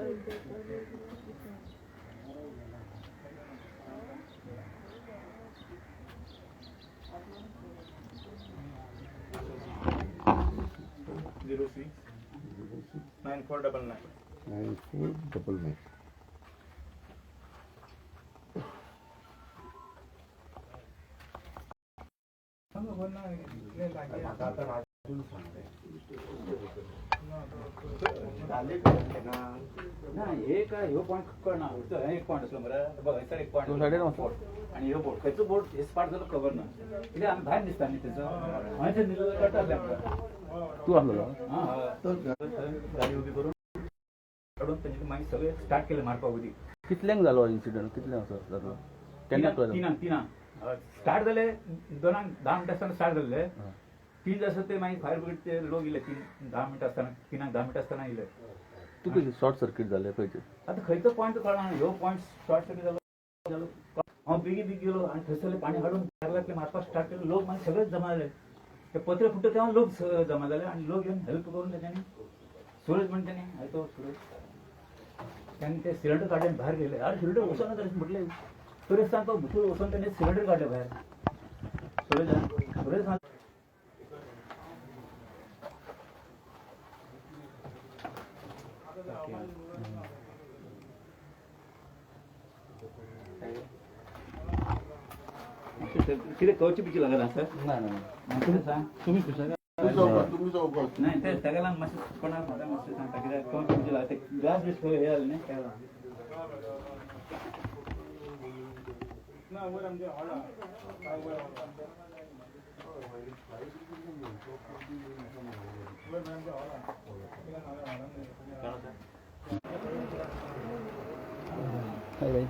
06 9499. 9499. ना हे काय ह्यो पॉईंट कळना. हे एक पॉईंट असलो मरे, बघ हयसर एक पॉईंट आणि ह्यो बोर्ड खंयचो बोर्ड हे स्पाट जालो खबर ना, कित्याक आमी भायर दिसता न्ही तेचो. हय, दिलो कळटा आमकां. तू आसलो? हा, गाडी उबी करून काडून तेंचे मागीर सगळे स्टार्ट केले मारपाक उदीक. कितल्यांक जालो इन्सिडंट? कितल्यांक असो जालो केन्ना कळ्ळें? तिनांक. तिनांक स्टार्ट जाले, 2:10 आसतना स्टार्ट जाल्ले. 3 आसा ते मागीर फायर ब्रिगेड ते लोक येयले 3:10 आसतना, 3:10 आसतना येयले. तुका शॉर्ट सर्किट जालें खंयचें? आतां खंयचो पॉयंट कळना, ह्यो पॉयंट शॉर्ट सर्किट जालो जालो. हांव बेगी बेगी गेलो आनी थंयसरले पाणी हाडून लागले मारपाक स्टार्ट केलो. लोक मागीर सगळेच जमा जाले. ते पत्रे फुटले तेव्हा लोक जमा जाले आनी लोक येवन हेल्प करून तेंच्यांनी, सुरज म्हण तेणी, हांवें तो सुरज, त्यांनी ते सिलेंडर काडले आनी भायर गेले. अरे सिलेंडर वचना जालें म्हटलें, तरी आसतना तो भितर वचून तेणे सिलेंडर काडले भायर. सुरज सुरज सांग. कितें कवची बिची लागत आसा? ना ना. मातशें सांग. तुमी खुशाल. तुम्ही चौकात. नाही, ते ताका लागून मातशें कोणाक म्हाका मातशें सांगता, कित्याक कवची बिची लागता, ते ग्लास बीस खंय हे जालें न्ही ताका लागून. ना, वयर आमचे हॉल आहा. वयर वयर आमचे हॉल आहा. हय.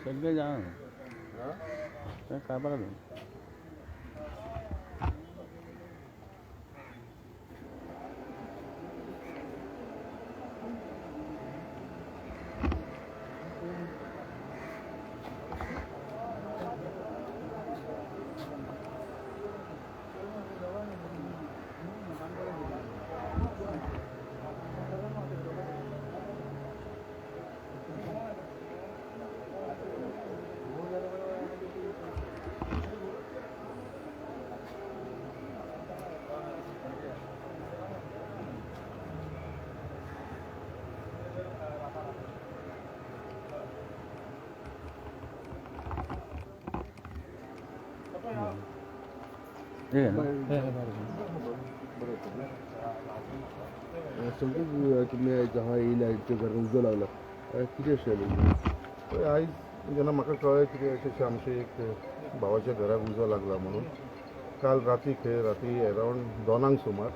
सगळे जाण काय बरं. हे ना. समजा तुमी आयज हांगा येयले, आयच्या घरान उजो लागला, कितें अशें जालें? पळय, आयज जेन्ना म्हाका कळ्ळें कितें अशें अशें आमचें एक भावाच्या घराक उजो लागला म्हणून, काल राती खंय राती अरावंड 2 सुमार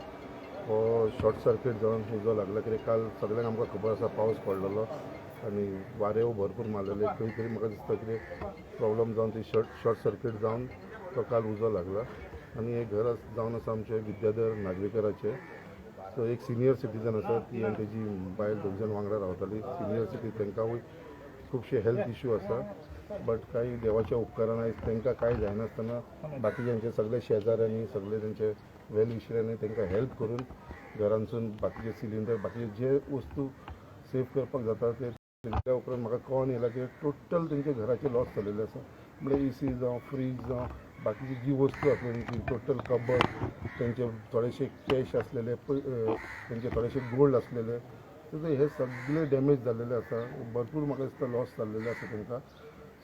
हो शॉर्ट सर्कीट जावन उजो लागला. कित्याक काल सगळ्यांक आमकां खबर आसा पावस पडलेलो आनी वारें भरपूर मारलेलें. खंय तरी म्हाका दिसता कितें प्रॉब्लम जावन ती शॉर्ट सर्कीट जावन तो काल उजो लागला. आनी हें घर जावन आसा आमचें विद्याधर नागवेकराचें. सो एक सिनियर सिटीजन आसा, ती आनी तेजी बायल दोग जाण वांगडा रावताली. सिनियर सिटीजन, तांकांय खुबशे हेल्थ इश्यू आसा, बट कांय देवाच्या उपकारान आयज तांकां कांय जायनासतना बाकीच्यांचे सगळे शेजाऱ्यांनी, सगळे तेंचे वेल विशरांनी तांकां हेल्प करून घरांतसून बाकीचे सिलिंडर, बाकीचे जे वस्तू सेफ करपाक जाता ते त्या उपरांत म्हाका कळोन येयलां की टोटल तेंच्या घराचे लॉस जालेले आसा. म्हणल्यार एसी जावं, फ्रीज जावं, बाकीची जी वस्तू आसलेली ती टोटल कबड, तेंचे थोडेशे कॅश आसलेले, तेंचे थोडेशे गोल्ड आसलेले, सो ते हे सगळे डॅमेज जाल्लेले आसा. भरपूर म्हाका दिसता लॉस जाल्लेले आसा तांकां.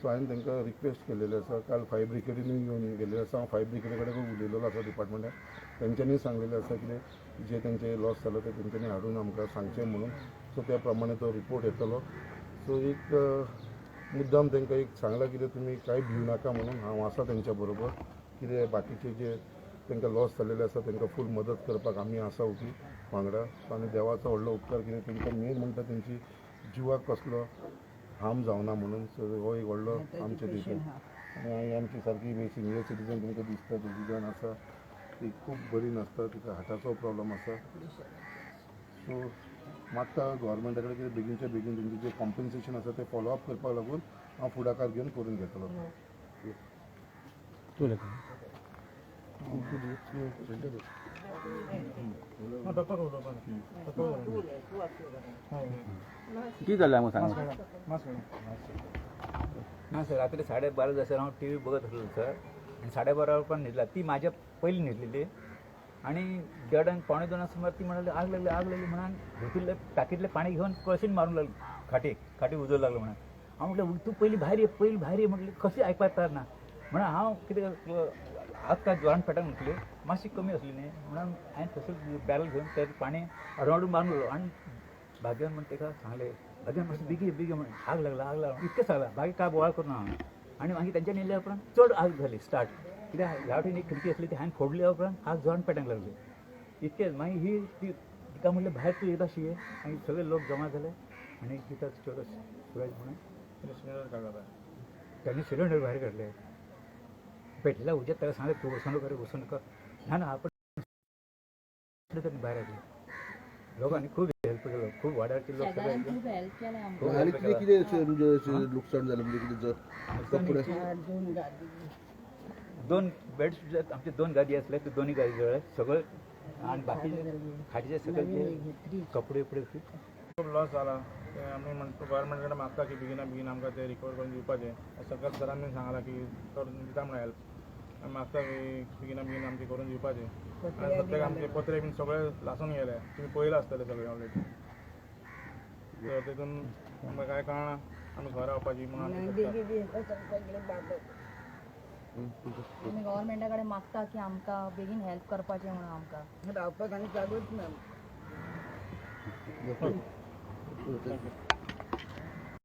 सो हांवें तांकां रिक्वेस्ट केलेले आसा. काल फायर ब्रिगेडीनूय येवन गेल्ले आसा. हांव फायर ब्रिगेडी कडेन उलयलेलो आसा डिपार्टमेंटान. तेंच्यांनी सांगलेलें आसा कितें जे तेंचे लॉस जालो ते तेंच्यांनी हाडून आमकां सांगचें म्हणून. सो त्या प्रमाणे तो रिपोर्ट येतलो. सो एक मुद्दाम तांकां एक सांगलां कितें तुमी कांय भिवू नाका म्हणून, हांव आसा तेंच्या बरोबर. कितें बाकीचे जे तांकां लॉस जाल्लेले आसा तांकां फूल मदत करपाक आमी आसा उबी वांगडा. सो आनी देवाचो व्हडलो उपकार कितें तांकां मेन म्हणटा तेंची जिवाक कसलो हार्म जावना म्हणून. सो हो एक व्हडलो आमचे तितून. आनी आमची सारकी सिनियर सिटीजन तुमकां दिसता दोगी जाण आसा, ती खूब बरी नासता, तिका हार्टाचो प्रॉब्लम आसा. सो मागता गव्हर्मेंटा कडेन कितें बेगीनच्या बेगीन तेंचें जें कॉम्पन्सेशन आसा तें फॉलो अप करपाक लागून हांव फुडाकार घेवन करून घेतलो. पप्पा उलोवपाक पप्पा. कितें जालें आमकां सांग. ना सर, रात्री 12:30 जासर हांव टी व्ही बघत आसलो सर, आनी 12:30 उपरांत न्हिदला. ती म्हाज्या पयलीं न्हिदलेली आनी 1:30 आनी 1:45 सुमार ती म्हणाली आग लागली आग लागली म्हणून भितरले टाकीतलें पाणी घेवन कळशीन मारूंक लागली. खाटी खाटी उजो लागलो म्हणून. हांव म्हटलें तूं पयलीं भायर ये, पयलीं भायर ये म्हटलें, कशें आयकपाक तयार ना म्हणून हांव कितें आग काय जोरान पेटोंक नासली, मातशी कमी आसली न्ही म्हणून हांवें थंयसर बॅरल घेवन तें पाणी हाडून हाडून मारूंक लागलो. आनी भाग्यान म्हण ताका सांगलें, भाग्यान मातशें बेगीन बेगीन म्हण आग लागला आग लागला इतकें सांगलां, बाकी काय बोवाळ करूं हांवें. आनी मागीर तेंच्यानी येयल्या उपरांत चड आग जाली स्टार्ट. कित्याक ह्या वटेन एक खिडकी आसली ती हांवें फोडल्या उपरांत आग जोरान पेटोंक लागली इतकें. मागीर ही ती तिका म्हणलें भायर तूं एकदां शी ये. मागीर सगळे लोक जमा जाले आनी तिका चड सुरज म्हणून त्यांनी सिलेंडर भायर काडले पेटलेल्या उज्यात. ताका सांगलें तूं वचू नका रे, वचू नका. ना ना आपण त्यांनी भायर आयले. लोकांनी खूब हेल्प केलो, खूब वाड्याचे लोक सगळे शेजाऱ्यान खूब हेल्प केलें आमकां. खूब आनी हेल्प कितें केला. कितें अशें म्हणजे अशें लुकसाण जालें म्हणजे कितें कपडे? दोन बेड आमचे, दोन गादी असले ते दोन्ही गादी जळ्ळे सगळे आणि बाकीचे खाटीचे सगळे जे कपडे बिपडे. खूब लॉस जाला ते आमी म्हणटा गव्हर्मेंट कडेन मागता की बेगिना बेगीन आमकां ते रिकवर करून दिवपाचें. सकयल सरान बी सांगलां की करून दिता म्हणून हेल्प. आमी मागता की बेगिना बेगीन आमचें करून दिवपाचें. आनी सद्याक आमचे पत्रे बीन सगळे लासून गेले, तुमी पळयलां आसतलें सगळें ऑलरेडी. तर तितून आमकां कांय कळना आमी घरा वचपाची म्हणून आमी सोदता. आमी गव्हर्मेंटा कडेन मागता की आमकां बेगीन हेल्प करपाचें म्हणून आमकां. रावपाक आनी जागोच ना. ओके.